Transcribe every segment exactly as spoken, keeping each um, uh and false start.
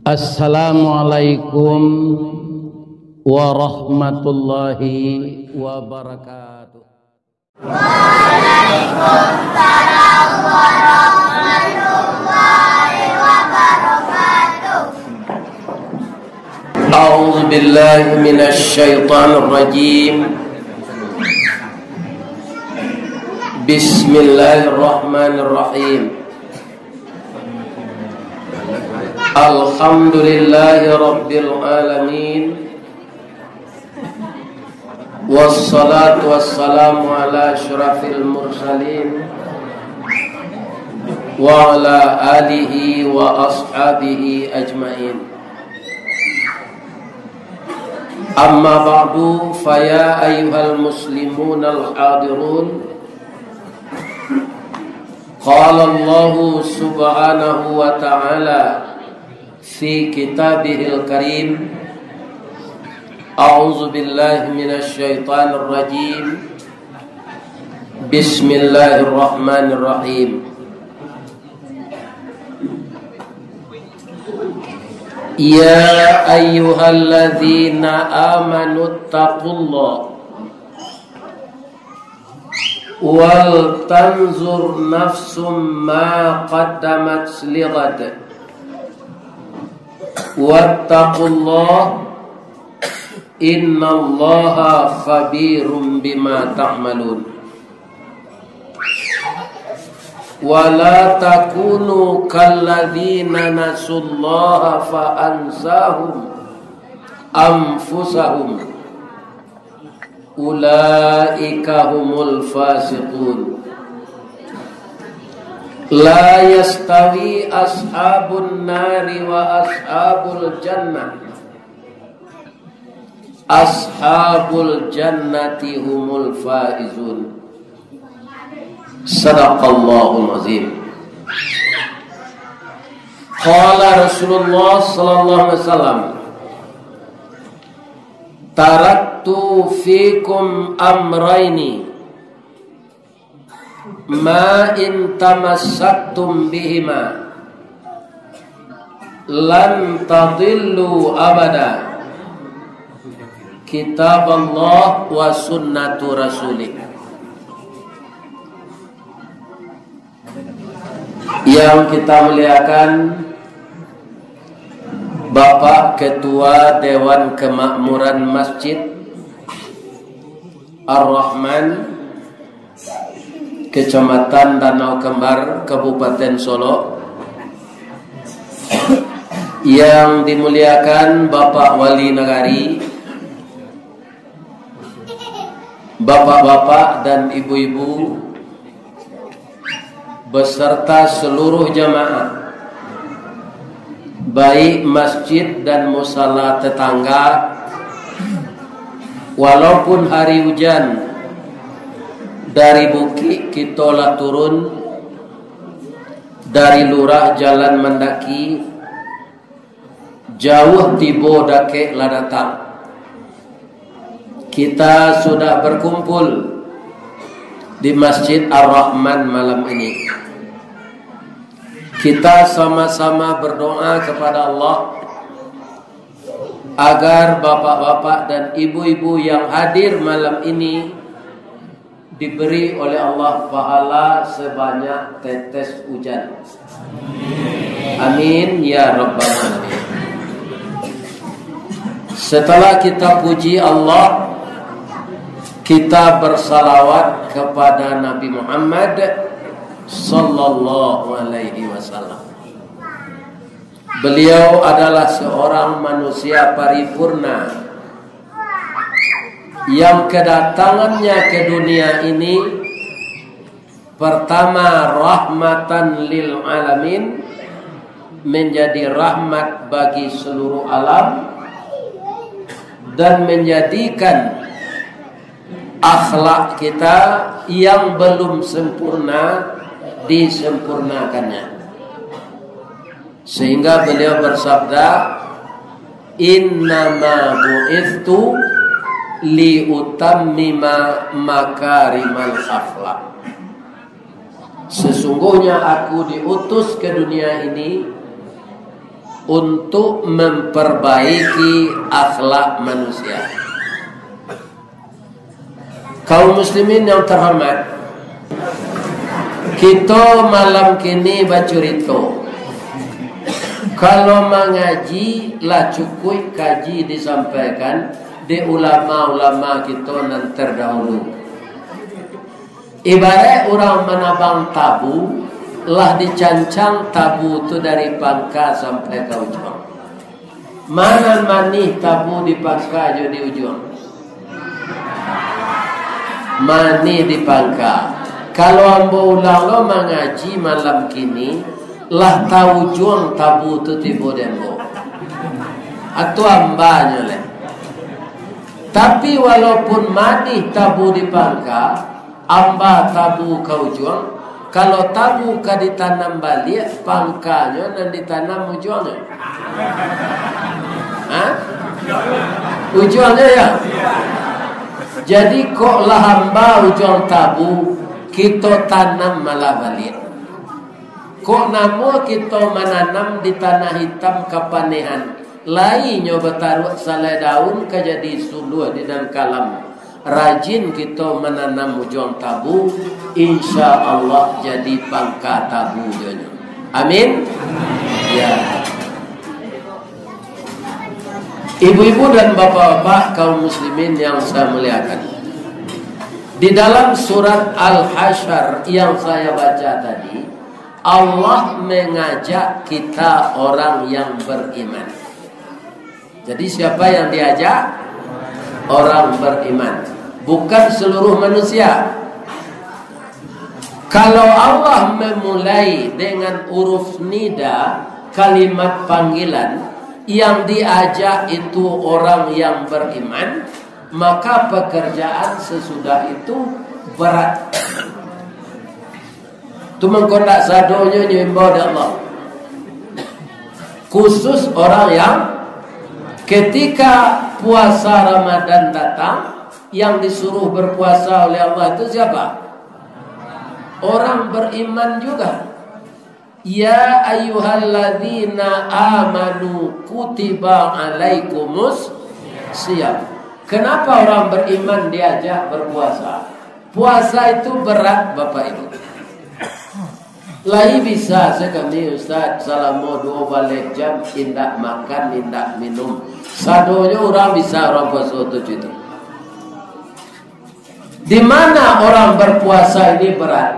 Assalamualaikum warahmatullahi wabarakatuh. أعوذ بالله من الشيطان الرجيم. بسم الله الرحمن الرحيم. الحمد لله رب العالمين. والصلاة والسلام على أشرف المرسلين وعلى آله وأصحابه أجمعين. أما بعد، فيا أيها المسلمون الحاضرون، قال الله سبحانه وتعالى في كتابه الكريم، أعوذ بالله من الشيطان الرجيم. بسم الله الرحمن الرحيم. يا أيها الذين آمنوا اتقوا الله ولتنظر نفس ما قدمت لغد واتقوا الله إن الله خبير بما تعملون. ولا تكونوا كالذين نسوا الله فأنساهم أنفسهم أولئك هم الفاسقون. لا يستوي أصحاب النار وأصحاب الجنة. أصحاب الجنة هم الفائزون. صدق الله العظيم. قال رسول الله صلى الله عليه وسلم، تركت فيكم أمرين ما إن تمسكتم بهما لن تضلوا أبدا، كتاب الله وسنة رسوله. Yang kita muliakan, Bapak Ketua Dewan Kemakmuran Masjid Ar-Rahman, Kecamatan Danau Kembar, Kabupaten Solok, yang dimuliakan Bapak Wali Nagari, bapak-bapak dan ibu-ibu, beserta seluruh jamaah, baik masjid dan musala tetangga, walaupun hari hujan, dari bukik kito lah turun, dari lurah jalan mandaki, jauah tibo dakek lah datang. Kita sudah berkumpul di Masjid Ar-Rahman malam ini. Kita sama-sama berdoa kepada Allah agar bapak-bapak dan ibu-ibu yang hadir malam ini diberi oleh Allah pahala sebanyak tetes hujan. Amin ya rabbal alamin. Setelah kita puji Allah, kita bersalawat kepada Nabi Muhammad sallallahu alaihi wasallam. Beliau adalah seorang manusia paripurna yang kedatangannya ke dunia ini, pertama, rahmatan lil alamin, menjadi rahmat bagi seluruh alam, dan menjadikan akhlak kita yang belum sempurna disempurnakannya. Sehingga beliau bersabda, "Innama bu'itstu liutammima makarimal akhlak." Sesungguhnya aku diutus ke dunia ini untuk memperbaiki akhlak manusia. Kaum muslimin yang terhormat, kito malam kini bacurito. Kalau mangaji, lah cukuik kaji disampaikan di ulama-ulama kito nan terdahulu. Ibarat urang manabang tabu, lah dicancang tabu tu dari pangka sampai ka ujuang. Ma nan manih tabu di pangka jo di ujuang? Manih di pangka. Kalau ambo ulang lo mangaji malam kini, lah taujuang tabu tu tibo di ambo. Atau ambanyo leh. Tapi walaupun manih tabu di pangka, amba tabu ka ujuang, kalau tabu ka ditanam baliak, pangkanyo nan ditanam ujuangnyo. Ha? Ujuangnyo, ya? Jadi, kok lah amba ujuang tabu, kito tanam malah baliak. Kok namo kito mananam di tanah itam kapanehan, lai nyo bataruak salai daun ka jadi suluah di nan kalam. Rajin kito mananam ujuang tabu, insya Allah jadi pangka tabu jo nyo. Amin. Ya. Ibu-ibu dan bapak-bapak kaum muslimin yang saya muliakan, di dalam surat Al-Hasyr yang saya baca tadi, Allah mengajak kita orang yang beriman. Jadi, siapa yang diajak? Orang beriman. Bukan seluruh manusia. Kalau Allah memulai dengan huruf nida, kalimat panggilan, yang diajak itu orang yang beriman, maka pekerjaan sesudah itu berat. Tu mangko ndak sadonyo nyo imbau dek Allah. Khusus orang yang ketika puasa Ramadan datang, yang disuruh berpuasa oleh Allah itu siapa? Orang beriman juga. "Ya ayyuhalladzina amanu kutiba alaikumus siyam." Kenapa orang beriman diajak berpuasa? Puasa itu berat, Bapak Ibu. Lai bisa se kami, Ustaz, salamo duo baleh jam indak makan, indak minum. Sadonyo urang bisa urang puaso tu, cuy, tu. Di mana orang berpuasa ini berat?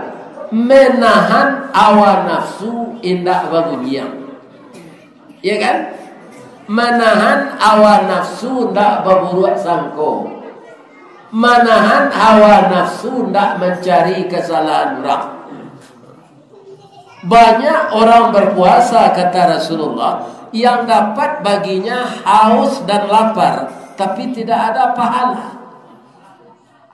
Menahan hawa nafsu indak bagunjiang. Ya kan? Manahan hawa nafsu ndak baburuak sangko. Manahan hawa nafsu ndak mancari kasalahan urang. Banyak orang berpuasa, kata Rasulullah, yang dapat baginya haus dan lapar, tapi tidak ada pahala.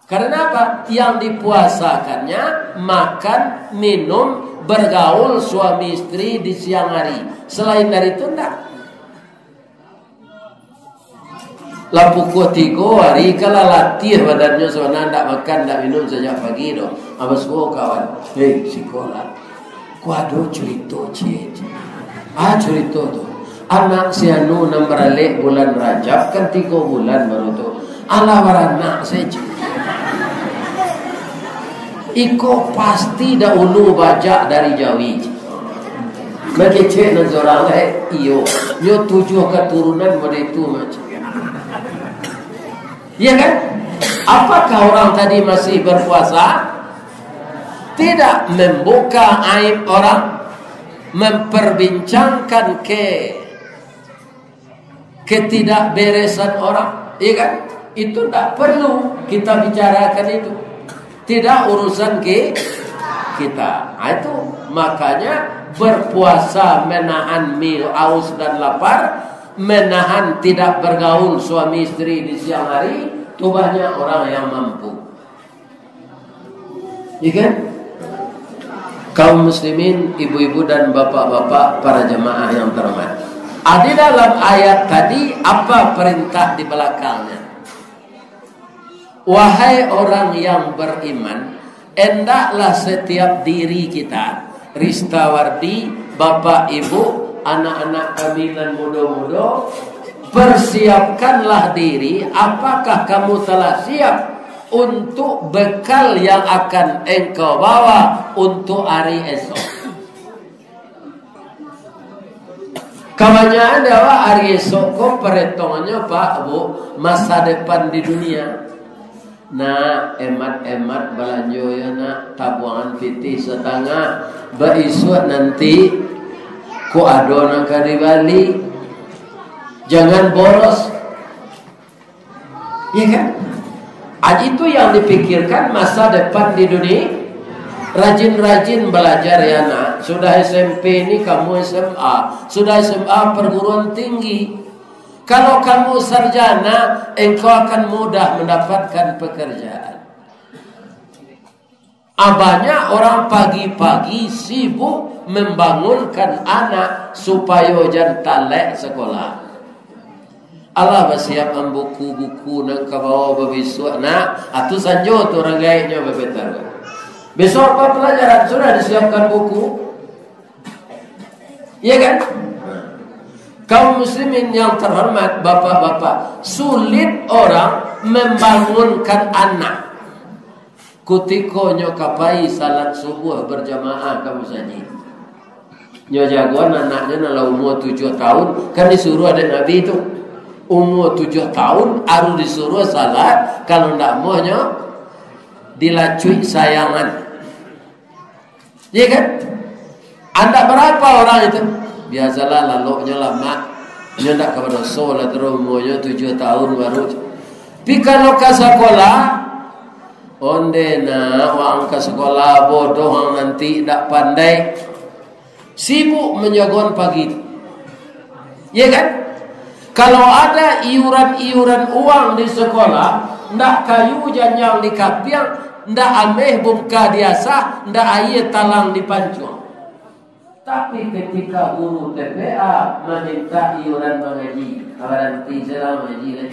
Karena apa? Yang dipuasakannya makan, minum, bergaul suami istri di siang hari. Selain dari itu, ndak. Lah pukua tigo hari, kan lah latiah badannyo sabananyo, ndak makan, ndak minum sajak pagi tu. Abah suruah kawan, "Hei, sikolah. Ko ado curito, Cik." "Ah, curito tu?" "Anak si anu nan baralek bulan Rajab, kan tigo bulan baru tu. Alah baranak sajo. Iko pasti dahulu bajak dari Jawi, Cik." Mangecek nan surang lai, "Iyo, nyo tujuah katurunan model itu, Mak." Ya kan? Apakah orang tadi masih berpuasa? Tidak membuka aib orang, memperbincangkan ke, ketidakberesan orang, ya kan? Itu tidak perlu kita bicarakan itu. Tidak urusan ki-, kita. Ah, itu makanya berpuasa menahan mi-, haus dan lapar, menahan tidak bergaul suami istri di siang hari, tu banyak orang yang mampu. Ya kan? Kaum muslimin, ibu-ibu dan bapak-bapak, para jemaah yang terhormat. Ah, di dalam ayat tadi, apa perintah di belakangnya? Wahai orang yang beriman, hendaklah setiap diri kita, Ristawardi, bapak ibu, Anak-anak kami nan mudo-mudo, persiapkanlah diri, apakah kamu telah siap untuk bekal yang akan engkau bawa untuk hari esok? Kabanyakan di awak hari esok ko perhitungannyo, Pak, Bu, masa depan di dunia. Nak, emat-emat balanjo yo, nak, tabuangan pitih satangah, baisuak nanti ko ado nan ka dibali. Jangan boros. Ya kan? Ah, itu yang dipikirkan masa depan di dunia. Rajin-rajin belajar ya, nak. Sudah S M P ni kamu S M A, sudah S M A perguruan tinggi. Kalau kamu sarjana, engkau akan mudah mendapatkan pekerjaan. Ah, banyak orang pagi-pagi sibuk membangunkan anak supayo jan talek sekolah. Alah, basiapkan buku-buku nan ka bawa babisuak, nak. Ah, tu sanjo tu urang gaeknyo babetaruah. Besok apa pelajaran? Sudah disiapkan buku? Iya kan? Kaum muslimin yang terhormat, bapak-bapak, sulit orang membangunkan anak. Kutiko nyo ka pai salat subuh berjamaah ka musajik. Nyo jagoan anaknyo nan lah umua tujuah tahun, kan disuruah dek Nabi tu. Umua tujuah tahun, aru disuruah salat, kalau ndak amuah nyo dilacuik sayangan. Iya kan? Andak barapa urang itu? Biasolah, laloknyo lamak. Nyo ndak ka badoso lah, taruih umuanyo tujuah tahun baru. Pi kalau ka sakolah, onde nak, waang ka sakolah, bodoh ang nanti, ndak pandai. Sibuk manjagoan pagi tu. Iya kan? Kalau ada iuran-iuran uang di sekolah, ndak kayu janjang di kapiang, ndak ameh bungkah diasah, ndak aia talang dipancuang. Tapi ketika guru T P A maminta iuran mangaji, baranti sajo lah mangaji lai.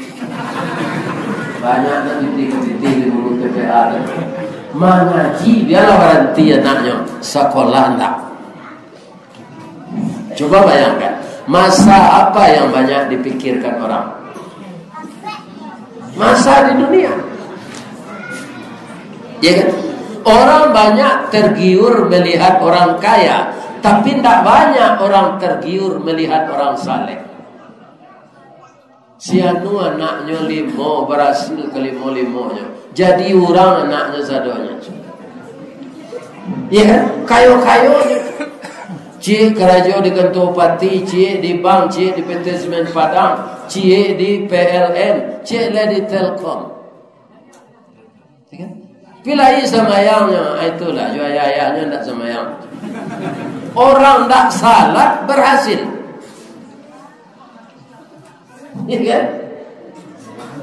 Banyak nan pitih-pitih di guru T P A tu. Mangaji, bialah baranti anaknyo, sakolah ndak. Coba bayangkan, masa apa yang banyak dipikirkan orang? Masa di dunia. Ya kan? Orang banyak tergiur melihat orang kaya, tapi ndak banyak orang tergiur melihat orang saleh. Si anu anaknyo limo, barasil kalimo-limonyo. Jadi urang anaknyo sadonyo. Iya kan? Kayo-kayonyo. Ciek karajo di kantua bupati, ciek di bank, ciek di P T Semen Padang, ciek di P L N, ciek lai di Telkom. Ya kan? Pi lai samayangnyo, ah, itulah, jo ayah-ayahnyo ndak samayang. Orang ndak salat berhasil. Ya kan?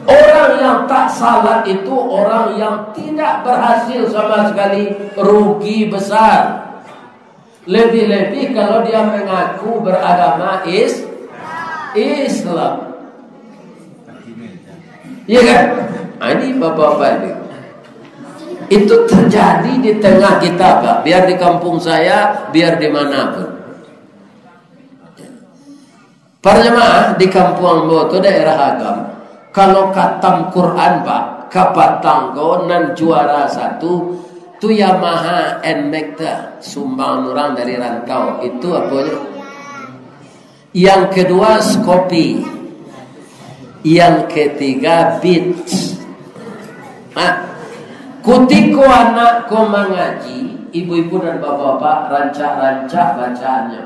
Orang yang tak salat itu orang yang tidak berhasil sama sekali, rugi besar. Lebih-lebih kalau dia mengaku beragama is-, Islam. Iya kan? Ah, ini bapak-bapak ini. Itu terjadi di tengah kita, Pak. Biar di kampung saya, biar di mana pun. Para jamaah, di kampuang ambo tu, daerah Agam, kalau katam Quran, Pak, kapatang ko nan juara satu, tu Yamaha Nmax tu, sumbang urang dari rantau. Itu aponyo? Yang kedua, Scoopy. Yang ketiga, Beats. Nah, kutiko anak ko mangaji, ibu-ibu dan bapak-bapak, rancak-rancak bacaannyo.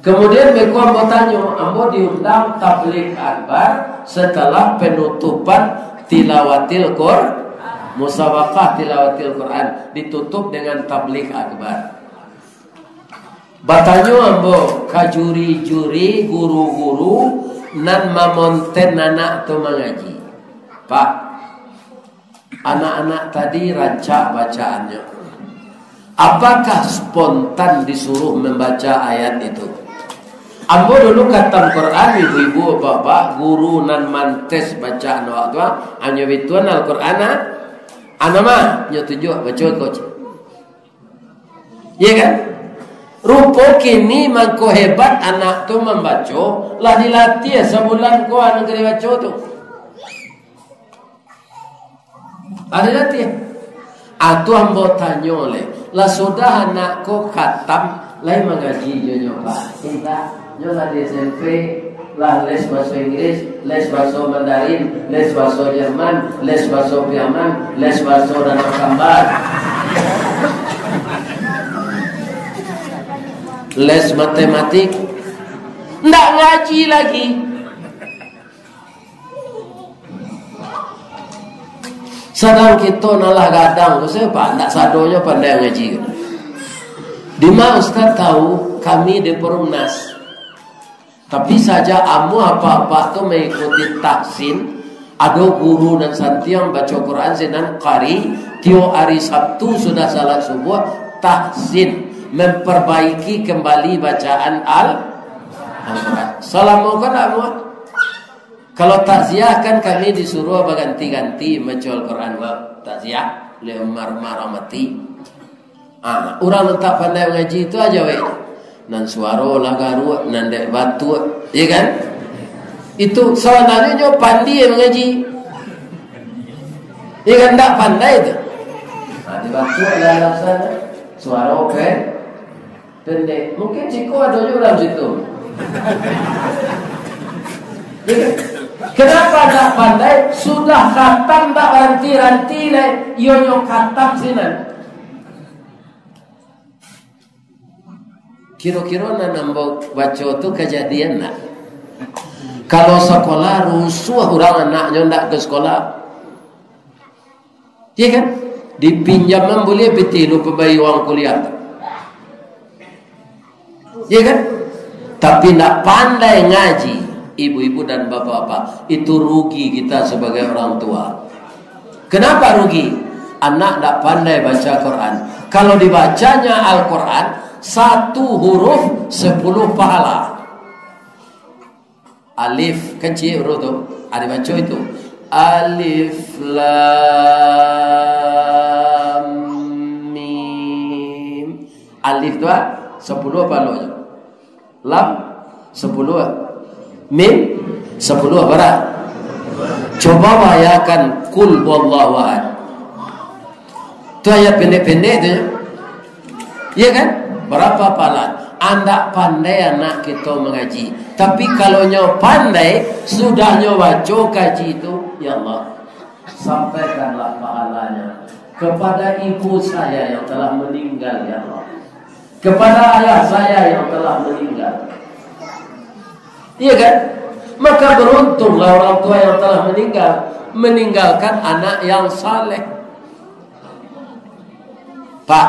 Kemudian beko ambo tanyo, ambo diundang tabligh akbar setelah penutupan tilawatil Qur-, musabaqah tilawatil Quran, ditutup dengan tabligh akbar. Batanyo ambo ka juri-juri, guru-guru nan mamonten anak tu mangaji, "Pak, anak-anak tadi rancak bacaannyo. Apakah spontan disuruh membaca ayat itu?" Ambo dulu katam Quran, ibu-ibu, bapak-bapak, guru nan mantes bacaan awak tu, ah, hanyo bituan Al-Quran, ah. Anama, nyo tunjuak, baco ko, cik. Iya kan? Rupo kini mangko hebat anak tu mambaco, lah dilatiah sabulan ko anak ka dibaco tu. Lah dilatiah. Ah, tu ambo tanyo leh, lah sudah anak ko khatam, lai mangaji jo nyo, Pak? Indak, nyo lah di S M P, lah les bahaso Inggris, les bahaso Mandarin, les bahaso Jerman, les bahaso Piaman, les bahaso Danau Kambar. Les matematik. Ndak ngaji lagi. Sadang kito nan lah gadang ko, sia, Pak, ndak sadonyo pandai ngaji. Dima Ustaz tahu, kami di Perumnas. Tapi sajak amuah apak-apak tu mangikuti tahsin, ado guru nan santiang baco Quran, sinan qari, tiok ari Sabtu sudah salat subuah, tahsin, memperbaiki kembali bacaan Al-, Al-Quran. Salamo kan amuah? Kalau takziah kan kami disuruh baganti-ganti baco Al-Quran, Pak. Takziah, leh Umar, Umar mati. Ah, urang nan tak pandai mangaji tu aja weh. Nan suaro lah garuak, nan dek batuak, ya kan? Itu sabananyo nyo pandai mangaji. Ya kan, ndak pandai tu. Ah, di batuak lah alasan, suaro pe-, pendek. Mungkin ciko ado juo urang situ. Ya kan? Kenapa ndak pandai? Sudah khatam ndak baranti-ranti lai, iyo nyo khatam sinan. Kiro-kiro nan ambo baco tu kajadian ndak? Kalau sakolah rusuah urang anaknyo ndak ka sakolah. Iya kan? Dipinjaman buliah pitih lu pabayi uang kuliah. Iya kan? Tapi ndak pandai ngaji, ibu-ibu dan bapak-bapak, itu rugi kita sebagai orang tua. Kenapa rugi? Anak ndak pandai baca Quran. Kalau dibacanya Al-Quran, satu huruf sepuluh pahala. Alif, kan ciek huruf tu. Ah, dibaco itu. Alif Lam Mim. Alif tu, ah, sepuluh apa lo? Lam, sepuluh, ah. Mim, sepuluh, bara? Coba bayangkan, Qul Huwallahu Ahad. Tu ayat pendek-pendek tu, ya. Iya kan? Berapa pahala? Andak pandai anak kito mangaji. Tapi kalau nyo pandai, sudah nyo baco kaji tu, ya Allah, sampaikanlah pahalanya kepada ibu saya yang telah meninggal, ya Allah. Kepada ayah saya yang telah meninggal. Iya kan? Maka beruntunglah orang tua yang telah meninggal, meninggalkan anak yang saleh. Pak,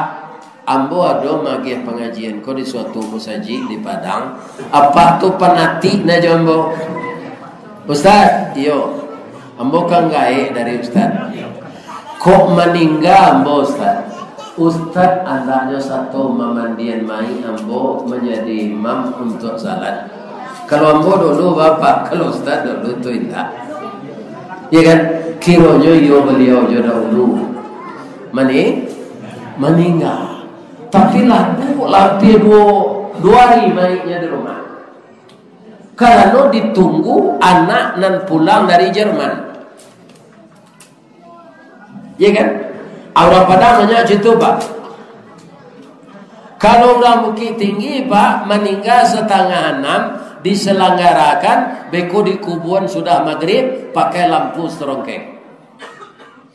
ambo ado magiah pangajian ko di suatu musajik di Padang. Apak tu panatik na jo ambo. Ustaz, iyo. Ambo kan gaek dari Ustaz. Kok maningga ambo, Ustaz? Ustaz andaknyo sato mamandian mayik ambo manjadi imam untuak salat. Kalau ambo dulu, Bapak, kalau Ustaz dulu tu indak. Ya kan? Kironyo iyo baliau jo dahulu mani-, maningga. Tapi lah tu, lah ampia duo, duo ari mayiknyo di rumah. Karano ditunggu anak nan pulang dari Jerman. Ya kan? Urang Padang banyak situ, Pak. Kalau urang Bukittinggi, Pak, maningga satangah anam, diselenggarakan, beko dikubuan sudah magrib, pakai lampu serongkeng.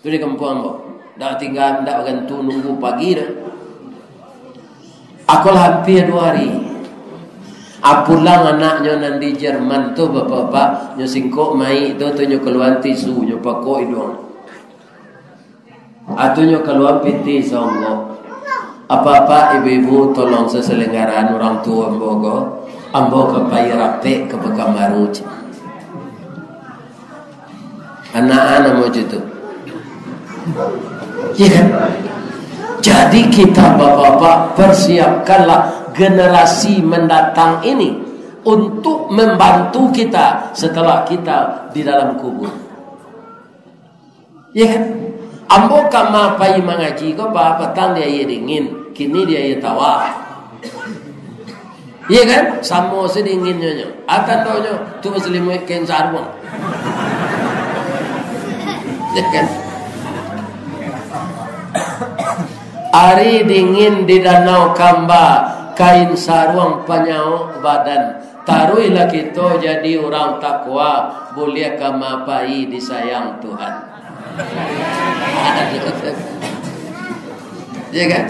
Tu di kampuang ambo. Ndak tingga, ndak bagantung nunggu pagi doh. Ako lah ampia duo ari. Ah, pulang anaknyo nan di Jerman tu, bapak-bapak, nyo singkok mayik tu, tu nyo kaluaan tisu, nyo pakok iduang. Ah, tu nyo kaluaan pitih saonggok. Apak-apak, ibu-ibu, tolong saselenggaraan urang tuo ambo ko. Ambo ka pai rapek ka Pakanbaru, cik. Anak-anak namo cucu tu. Ya kan? Jadi kita bapak-bapak persiapkanlah generasi mendatang ini untuk membantu kita setelah kita di dalam kubur. Ya kan? Ambo kama pai mangaji ko, ba-, patang di aia dingin, kini di aia tawa. Iya kan? Samo se dinginnyo nyo. Apo tandonyo? Tu basalimuik kain saruang. Iya kan? Ari dingin di Danau Kamba, kain saruang panyaok badan. Taruihlah kito jadi urang takwa, buliah ka ma pai disayang Tuhan. Iya kan?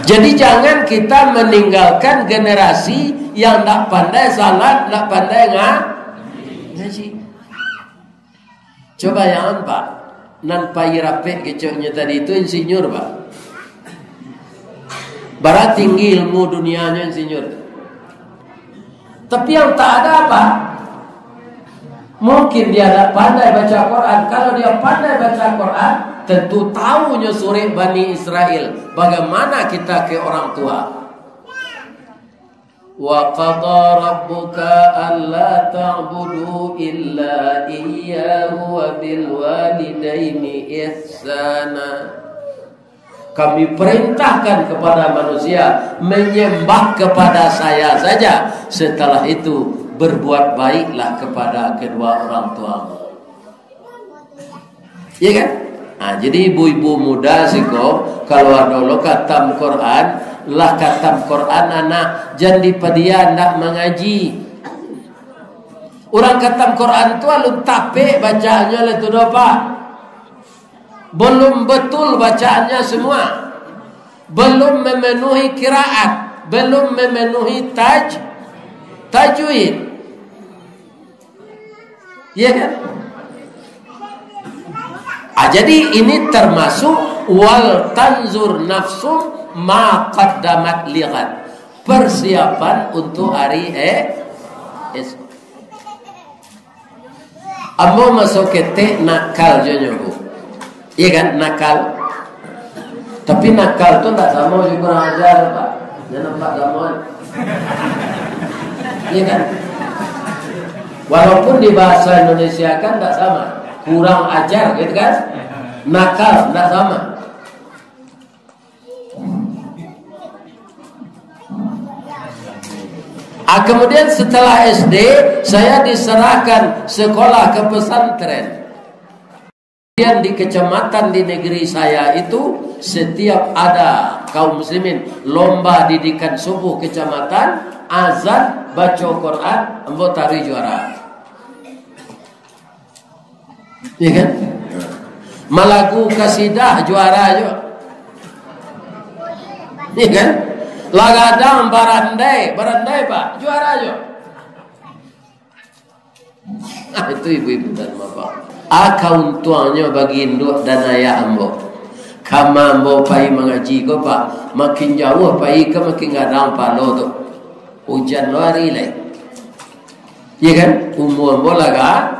Jadi, jangan kita meninggalkan generasi yang ndak pandai salat, ndak pandai nga-, ngaji. Coba bayangkan, Pak, nan pai rapek keceknyo tadi itu insinyur, Pak. Bara tinggi ilmu dunianyo insinyur. Tapi yang tak ada apa? Mungkin dia tak pandai baca Quran. Kalau dia pandai baca Quran, tentu tahunyo surek Bani Israel. Bagaimana kita ke orang tua? Wa qada rabbuka alla ta'budu illa iyyahu wa bil walidaini ihsana. Kami perintahkan kepada manusia menyembah kepada Saya saja. Setelah itu, berbuat baiklah kepada kedua orang tuamu. Iya kan? Nah, jadi ibu-ibu muda siko, kalau ado lo katam Quran, lah katam Quran anak, jan dipadia ndak mangaji. Urang katam Quran tu alun tapek bacaannyo lah tu doh, Pak. Belum betul bacaannya semua. Belum memenuhi qiraat, belum memenuhi taj-, tajwid. Iya kan? Ah, jadi ini termasuk wal tanzur nafsum ma qaddamat lighad. Persiapan untuk hari, eh, esok. Ambo maso ketek nakal jo nyo, Bu. Iya kan, nakal. Tapi nakal tu ndak samo jo kurang ajar, Pak. Jan nampak samo, kan? Iya kan? Walaupun di bahasa Indonesia kan ndak sama. Kurang ajar, gitu kan? Nakal, ndak sama. Ah, kemudian setelah S D, saya diserahkan sekolah ke pesantren. Kemudian di kecamatan di negeri saya itu, setiap ada kaum muslimin lomba didikan subuh kecamatan, azan, baca Quran, ambo taruih juara. Iya kan? Malagu kasidah juara jo. Iya kan? Lah gadang barandai, barandai, Pak, juara jo. Ah, itu ibu-ibu dan bapak. Aka untuangnyo bagi induak dan ayah ambo. Kama ambo pai mangaji ko, Pak, makin jauah pai ka makin gadang palo tu. Ujan lo ari lai. Ya kan? Umur ambo laga-,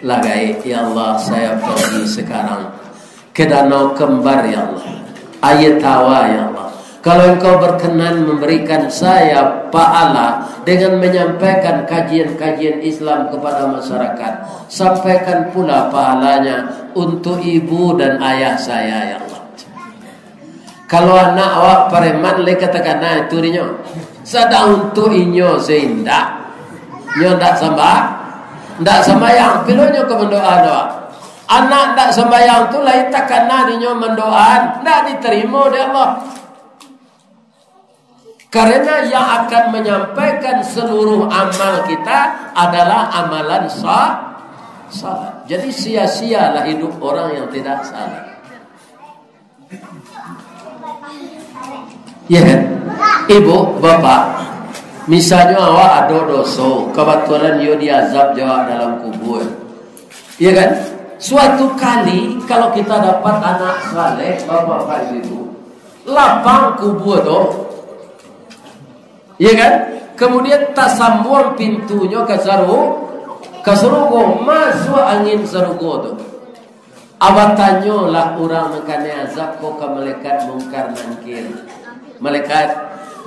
lagai. Ya Allah, saya pergi sekarang ke Danau Kembar, ya Allah. Aia Tawa, ya Allah. Kalau Engkau berkenan memberikan saya pahala dengan menyampaikan kajian-kajian Islam kepada masyarakat, sampaikan pula pahalanya untuk ibu dan ayah saya, ya Allah. Kalau anak awak pareman, lai ka takana itu dinyo. Sadang untuak inyo se indak. Nyo ndak samba-, ndak sambayang, pilu nyo ka mandoa doa. Anak ndak sambayang tu lai takana dinyo mandoa, ndak ditarimo dek Allah. Karena yang akan menyampaikan seluruh amal kita adalah amalan sa-, salat. Jadi sia-sialah hidup orang yang tidak salat. Ya kan? Ibu, bapak, misalnyo awak ado doso, kabatulan iyo diazab jo awak dalam kubur. Ya kan? Suatu kali, kalau kita dapat anak saleh, bapak-bapak, ibu-ibu, lapang kubur tu. Ya kan? Kemudian tasambuang pintunyo ka saru-, ka sarugo, masuak angin sarugo tu. Abatanyolah urang nan kanai azab ko ka malaikat Mungkar Nangkir. Malaikat,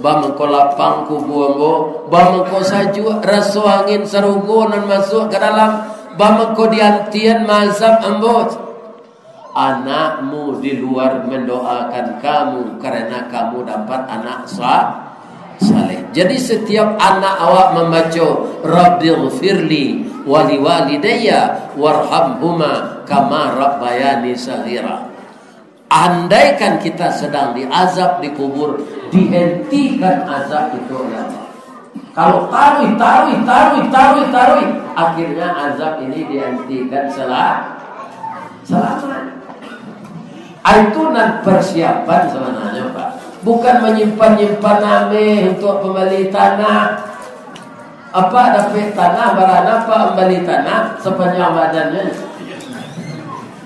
"Baa mangko lapang kubua ambo, baa mangko sajuak raso angin sarugo nan masuak ka dalam, baa mangko diantian maazab ambo?" anakmu di luar mendoakan kamu karena kamu dapat anak sa-, saleh. Jadi, setiap anak awak mambaco, "Rabbighfirli waliwalidayya warhamhuma kama rabbayani shaghira." Andaikan kita sedang diazab di kubur, dihentikan azab itu oleh Allah. Kalau taruih, taruih, taruih, taruih, taruih, akhirnya azab ini dihentikan sela-, selamat. Ah, itu nan persiapan sebenarnya, Pak. Bukan menyimpan-nyimpan ameh untuk pembali tanah. Apa dapek tanah, barana Pak mambali tanah sepanjang badannyo.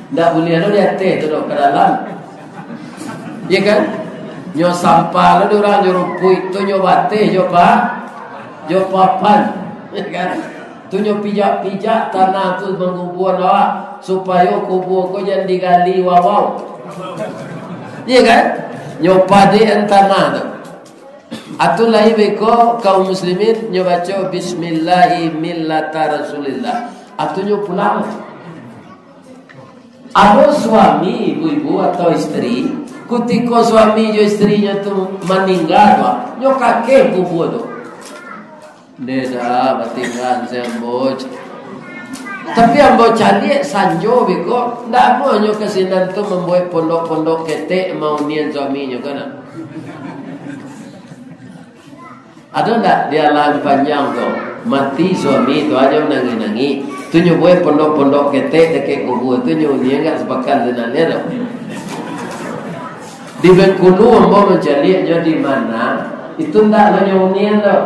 Ndak buliah lo di ateh tu doh, ka dalam. Iya kan? Nyo sampah lo di urang, nyo rupuik tu, nyo bateh, nyo pa-, nyo papan. Iya kan? Tu nyo pijak-pijak tanah tu mangubua awak, supayo kubua ko jan digali wawau. Iya kan? Nyo padekan tanah tu. Atau lai beko kaum muslimin, nyo baco "Bismillahi millata Rasulillah." Atau nyo pulang. Ado suami, ibu-ibu atau isteri, kutiko suami jo isterinyo tu maningga tu, nyo kakeh kubua tu. "Nde dah, batinggan se ambo." Tapi ambo caliak sanjo beko, ndak amuahnyo ka sinan tu mambuek pondok-pondok ketek maunian suaminyo, kan? Ado ndak di Alam Panjang tu, mati suami tu ajo nangih-nangih, tu nyo buek pondok-pondok ketek dakek kubua tu, nyo unian agak sapakan sinan tu. Di Bengkulu ambo mancaliak nyo di mana, itu ndak lo nyo unian tu.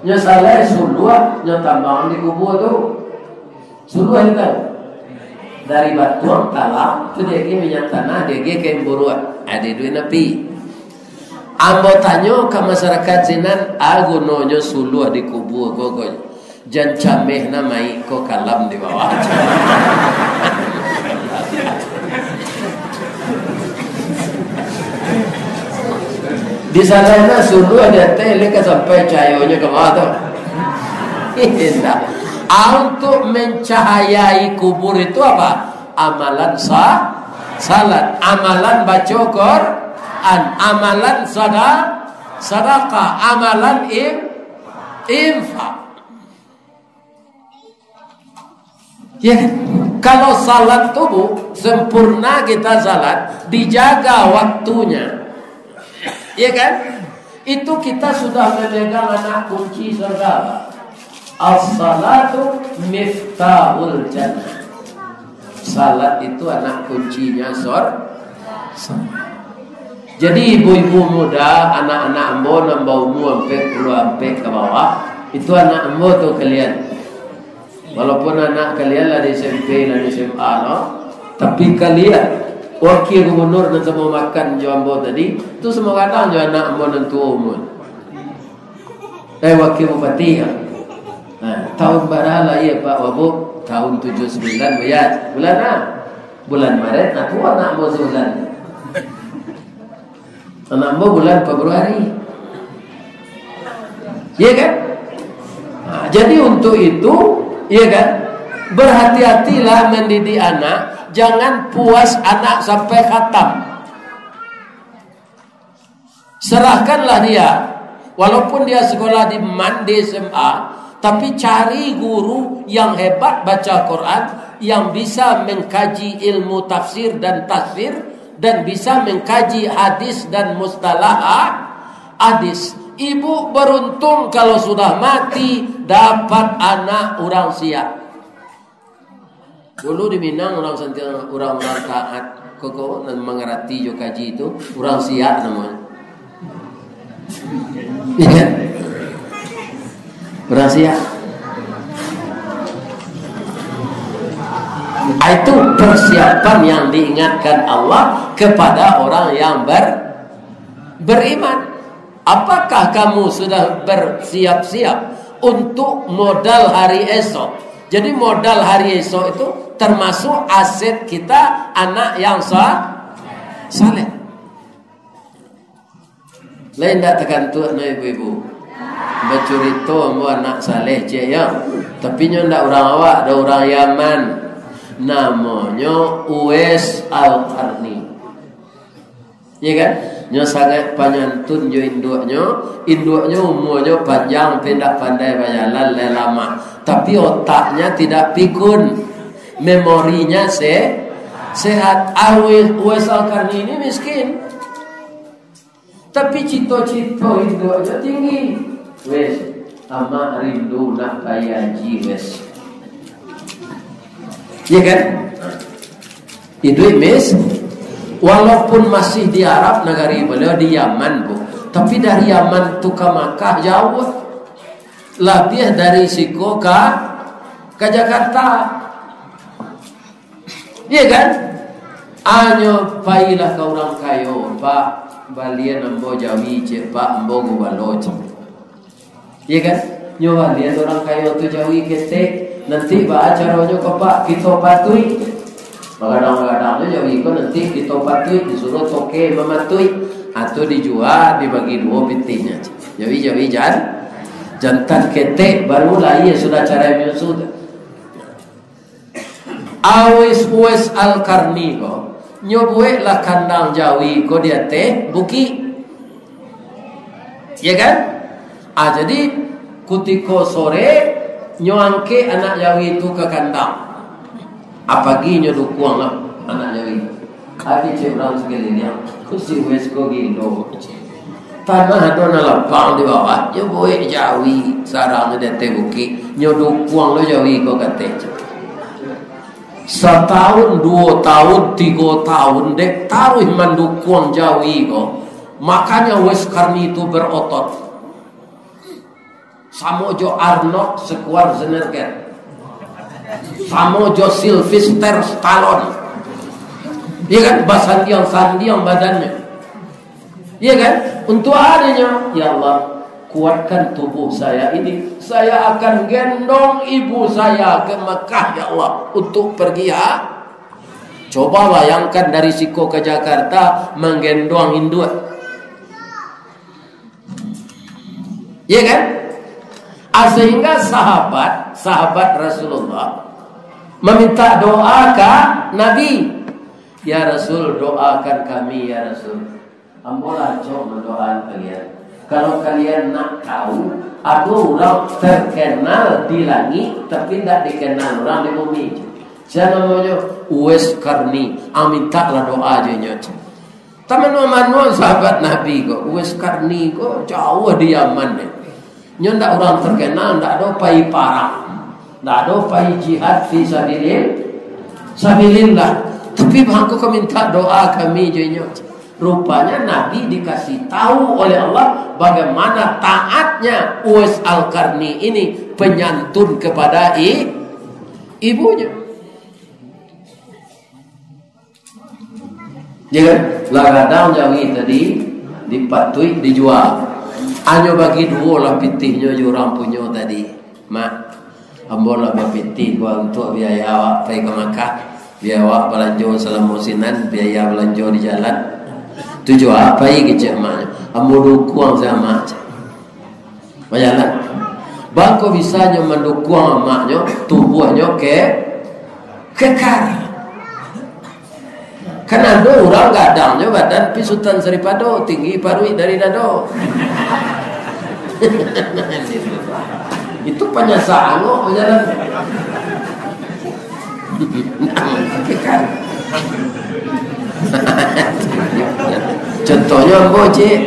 Nyo salai suluah, nyo tambang di kubua tu. Suluah itu dari batuang talam tu, diagiah minyak tanah, diagiah kain buruak, ado duit napi. Ambo tanyo ka masyarakat sinan, a gunonyo suluah di kubua ko, ko? Jan cameh na mayik ko kalam di bawah. Di sana na suluah di ateh, lai ka sampai cahayonyo ka bawah tu? Indak. Ah, untuk mencahayai kubur itu apa? Amalan sa-, salat, amalan baco Quran, amalan sada-, sadakah, amalan im-, infak. Ya, kalau salat tu, Bu, sempurna kita salat, dijaga waktunya. Ya kan? Itu kita sudah memegang anak kunci surga. As-salatu miftahul jannah. Salat itu anak kuncinya sor-, surga. Jadi, ibu-ibu muda, anak-anak ambo nan baumua ampek puluah ampek ka bawah, itu anak ambo tu kalian. Walaupun anak kalian lah di S M P, lah di S M A, no? Tapi kalian, wakil gubernur nan samo makan jo ambo tadi, tu samo gadang jo anak ambo nan tuo umua. Eh, wakil bupati, ya? Nah, tahun bara lahia Pak Wabuk? Tahun tujuh sembilan, Buya. Bulan a? Bulan Maret, nah, tuo anak ambo sabulan. Anak ambo bulan Februari. Iya kan? Nah, jadi untuk itu, iya kan? Berhati-hatilah mendidik anak, jangan puas anak sampai khatam. Serahkanlah dia, walaupun dia sekolah di man, di S M A, tapi cari guru yang hebat baca Quran, yang bisa mengkaji ilmu tafsir dan tafsir, dan bisa mengkaji hadis dan mustalah hadis. Ibu beruntung kalau sudah mati dapat anak urang siak. Dulu di Minang urang santiang, urang-urang taat, koko nan mangarati jo kaji tu, urang siak namonyo. Iya kan? Urang siak. Ah, itu persiapan yang diingatkan Allah kepada orang yang ber-, beriman. Apakah kamu sudah bersiap-siap untuk modal hari esok? Jadi, modal hari esok itu termasuk aset kita, anak yang sa-, saleh. Lain ndak takantuak no ibu-ibu? Bacurito ambo anak saleh, cek, ya. Tapi nyo ndak urang awak, ado urang Yaman. Namonyo Uwais Al-Qarni. Iya kan? Nyo sangaik panyantun jo induaknyo. Induaknyo umuanyo panjang, tapi indak pandai bajalan, lai lamah. Tapi otaknya tidak pikun. Memorinya se-, sehat. Ah, Uwais, Uwais Al-Qarni ini miskin. Tapi cito-cito induaknyo tinggi. Wes, amak rindu nak pai haji, wes. Iya kan? Iduik mis-, walaupun masih di Arab nagari baliau, di Yaman, Bu. Tapi dari Yaman tu ka Makkah jauah. Labiah dari siko ka, ka Jakarta. Iya kan? Anyo pailah ka urang kayo, "Pak, balian ambo jawi ciek, Pak, ambo gubalo ciek." Iya kan? Nyo balian urang kayo tu jawi ketek. Nanti baa caronyo ko, Pak? Kito patuik. Bagadang-bagadang tu jawi ko nanti kito patuik, disuruh toke mamatuik. Atau dijua, dibagi duo pitihnyo. Jawi-jawi jan-, jantan ketek, baru lahia sudah carai manyusu tu. Uwais, Uwais Al-Qarni ko, nyo bueklah kandang jawi ko di ateh bukik. Ya kan? Ah, jadi, kutiko sore, nyo angkek anak jawi tu ka kandang. Ah, pagi nyo dukuang lah anak jawi tu. Ati cek urang sakuliliang, "Ko si Uwais ko gilo. Tanah ado nan lapang di bawah, nyo buek jawi sarangnyo di ateh bukik, nyo dukuang lo jawi ko," ka ateh. Satahun, duo tahun, tigo tahun, dek taruih mandukuang jawi ko, makanya Uwais Qarni tu berotot. Samo jo Arnold Schwarzenegger. Samo jo Sylvester Stallone. Iya kan? Basandiang-sandiang badannyo. Iya kan? Untuk adanya, "Ya Allah, kuatkan tubuh saya ini. Saya akan gendong ibu saya ke Mekah, ya Allah, untuk pergi ha-." Coba bayangkan dari siko ke Jakarta menggendong induak. Iya kan? Ah, sehingga sahabat, sahabat Rasulullah meminta doa ka Nabi. "Ya Rasul, doakan kami, ya Rasul. Ambo lah acok mandoakan kalian. Kalau kalian nak tahu, ado urang terkenal di langik, tapi ndak dikenal urang di bumi." Sia namonyo? Uwais Qarni. Ah, mintaklah doa jo inyo. Tamanuang-manuang sahabat Nabi ko, Uwais Qarni ko, jauah di Yaman ni. Nyo ndak urang terkenal, ndak ado pai parang, ndak ado pai jihad fi sabilin-, sabilillah. Tapi bangko ka minta doa kami jo inyo. Rupanya Nabi dikasih tahu oleh Allah bagaimana taatnya Uwais Al-Qarni ini, penyantun kepada i-, ibunya. Ya kan? Lah gadang jawi tadi, dipatuik, dijua. Anyo bagi duo lah pitihnyo jo urang punyo tadi. "Mak, ambo lah bapitih ko untuak biaya awak pai ka Makkah. Biaya awak balanjo salamo sinan, biaya balanjo di jalan. Tu jua pai," kecek amaknyo. "Ambo dukuang se, Mak." Bajalan. Bangko bisanyo mandukuang amaknyo, tubuahnyo ke-, kekar. Kan ado urang gadangnyo badan pi Sutan Saripado, tinggi paruik dari dado. Itu panyasaan kok bajalan. Contohnyo ambo, cik.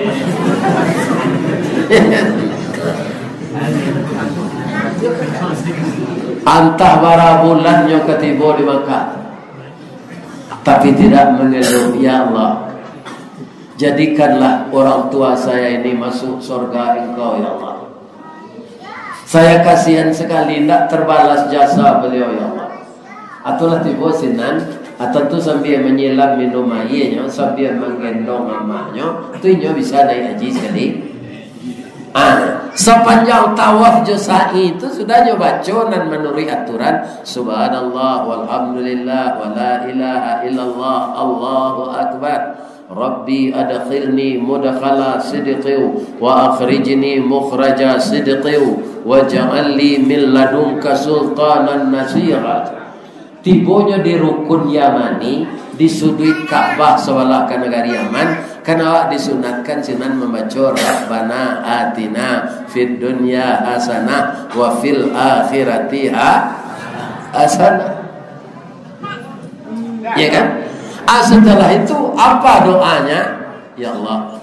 Antah bara bulan nyo ka tibo di Makkah, tapi tidak mengeluh, "Ya Allah, jadikanlah orang tua saya ini masuk surga Engkau, ya Allah." Saya kasihan sekali, indak terbalas jasa beliau, ya Allah. Atulah tibo sinan, atan tu sambia manyilam minum aianyo, sambia manggendong amaknyo, tu inyo bisa naik haji sakali. Ah, sapanjang tawaf jo sa'i tu sudah nyo baco nan manuruik aturan, "Subhanallah, walhamdulillah, wala ilaha illallah, Allahu Akbar." "Rabbi adkhilni mudkhala sidqin wa akhrijni mukhraja sidqin waj'al li min ladunka sultanan nasira." Tibonyo di Rukun Yamani, di suduik Ka'bah sabalah ka nagari Yaman, kan awak disunatkan sinan mambaco, "Rabbana atina fid dunya hasanah wa fil akhirati ha-, hasanah." Ya kan? Ah, setelah itu, apa doanya? "Ya Allah,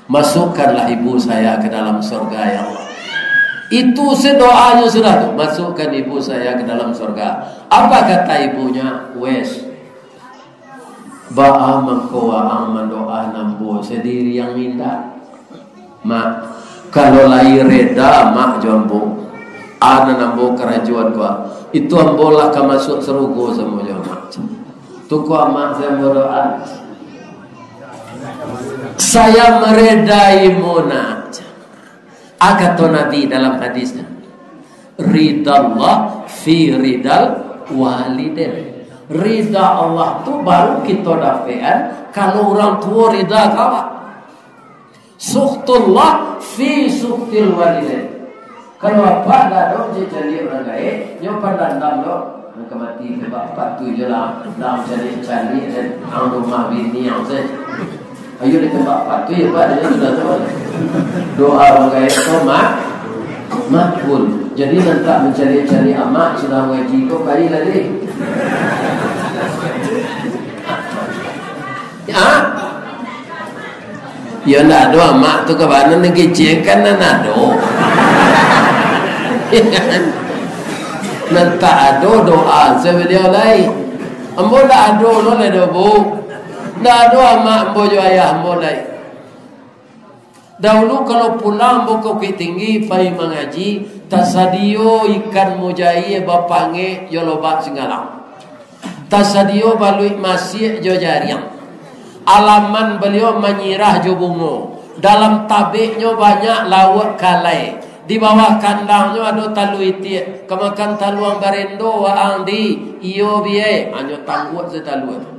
masukkanlah ibu saya ke dalam surga, ya Allah." Itu se doanyo sudah tu, "Masukkan ibu saya ke dalam surga." Apa kata ibunya? "Wes, baa mangko waang mandoa nan ambo sandiri, indak? Mak, kalau lai reda Mak jo ambo, a nan ambo karajoan ko, itu ambo lah ka masuak sarugo samo jo Mak." Tu ko amak saya ambo doa. "Saya meredaimu, Nak." A kato Nabi dalam hadisnya, "Ridallah fi ridal walidain." Rida Allah tu baru kito dapekan kalau urang tuo rida ka awak. "Sukhtullah fi sukhtil walidain." Kalau apak dak ado caliak-caliak urang gaek, nyo pandandam lo. Nan ka mati tembak patuih je lah. Dak caliak-caliak dan ang rumah bini ang se. Ayo ditembak patuih, Pak, dia sudah tu. Doa urang gaek tu mak-, makbul. Jadi, nan tak mancaliak-caliak amak sudah ngaji ko, pai lah deh. Ya? Ya, ndak ado amak tu ka bana, nan kecil kan nan ado. Ya kan? Nan tak ado doa se baliau lai. Ambo ndak ado lo lai doh, Bu. Ndak ado amak ambo jo ayah ambo lai. Dahulu kalau pulang ambo ka Bukittinggi pai mangaji, tasadio ikan mujair bapangek jo lobak singgalang. Tasadio baluik masiak jo jariang. Alaman baliau manyirah jo bungo. Dalam tabeknyo banyak lauak kalai. Di bawah kandangnyo ado talua itiak. Ka makan taluang barendo waang di iyo biai. Hanyo tangguak se talua tu.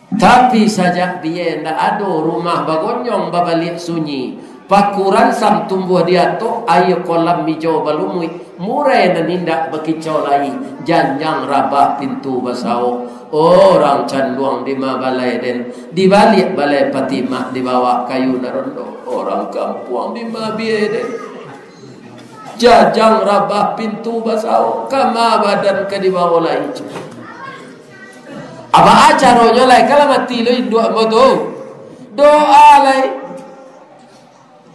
Tapi sajak biai ndak ado, rumah bagonyong babaliak sunyi. Paku ransam tumbuah di atok, aia kolam mijau balumuik, murai nan indak bakicau lai, janjang rabah pintu basawo. Orang canduang di ma balai den, di baliak balai Patimah, di bawah kayu nan rondo. Orang kampuang di ma biai den. Janjang rabah pintu basawo, kama badan ka dibawo lai. Apo caronyo lai, kalau mati lo induak ambo tu? Doa lai.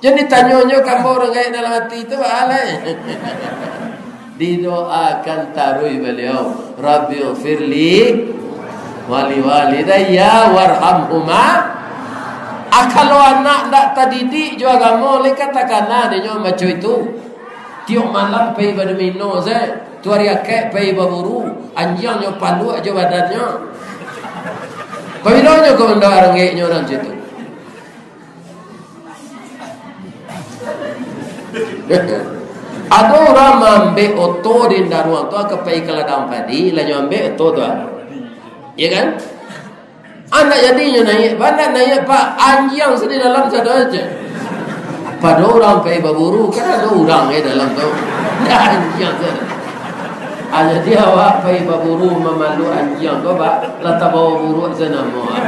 Jan ditanyonyo ka ambo urang gaek dalam ati tu, baa lai? Didoakan taruih baliau, "Rabbighfirli wali walidayya warhamhuma." Ah, kalau anak ndak tadidik jo agamo, lai ka takana dek nyo macam itu. Tiok malam pai badomino se, tu ari akaik pai baburu, anjiang nyo paluak jo badannyo. Pabilo nyo ka mandanga rangeknyo nan situ? Ado urang maambek oto di Indaruang tu, ka pai ka ladang padi, lah nyo ambek oto tu, ah. Iya kan? Anak jadinyo naiak, banyak naiak, Pak, anjiang se di dalam sado aja. Pado urang pai baburu, kan ado urang, eh, dalam tu. Anjiang se. Ah, jadi awak pai baburu mamalu anjiang ko, Pak, lah tabawa buruak se namo, ah.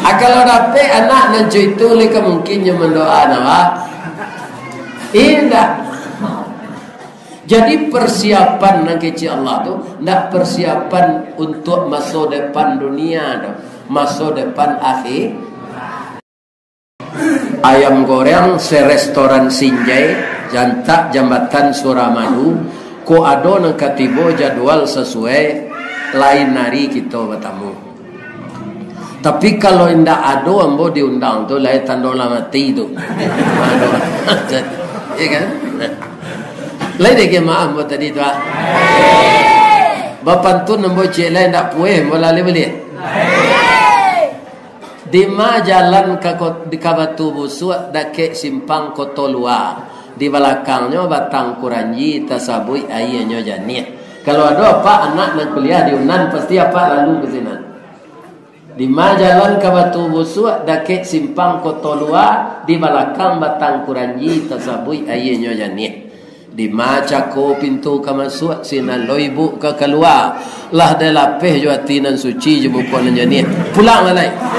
Ah, kalau dapek anak nan co itu, lai ka mungkin nyo mandoa, nah, Pak. Indak. Jadi, persiapan nan kecek Allah tu, ndak persiapan untuk maso depan dunia tu, maso depan akhir. Ayam goreng se restoran Sinjai, jantak Jambatan Suramadu, ko ado nan ka tibo jadwal sasuai, lain ari kito batamu. Tapi kalau indak ado ambo diundang tu, lai tando lah mati tu. Ado. Ya kan? Lai dek maaf ambo tadi tu, ah. Bapantun ambo ciek lai, indak pueh ambo lah lai baliak. Di ma jalan ka kot-, di ka Batu Busuak, dakek simpang Koto Lua. Di balakangnyo Batang Kuranji, tasabuik aianyo janiah. Kalau ado apak anak nan kuliah di Unan, pasti apak lalu ka sinan. Dima jalan ka Batu Busuak, dakek simpang Koto Lua, di balakang batang kuranji tasabuik aianyo janiah. Dima cako pintu ka masuak, sinan lo ibuk ka kalua, lah dilapeh jo ati nan suci, jo muko nan janiah. Pulanglah lai.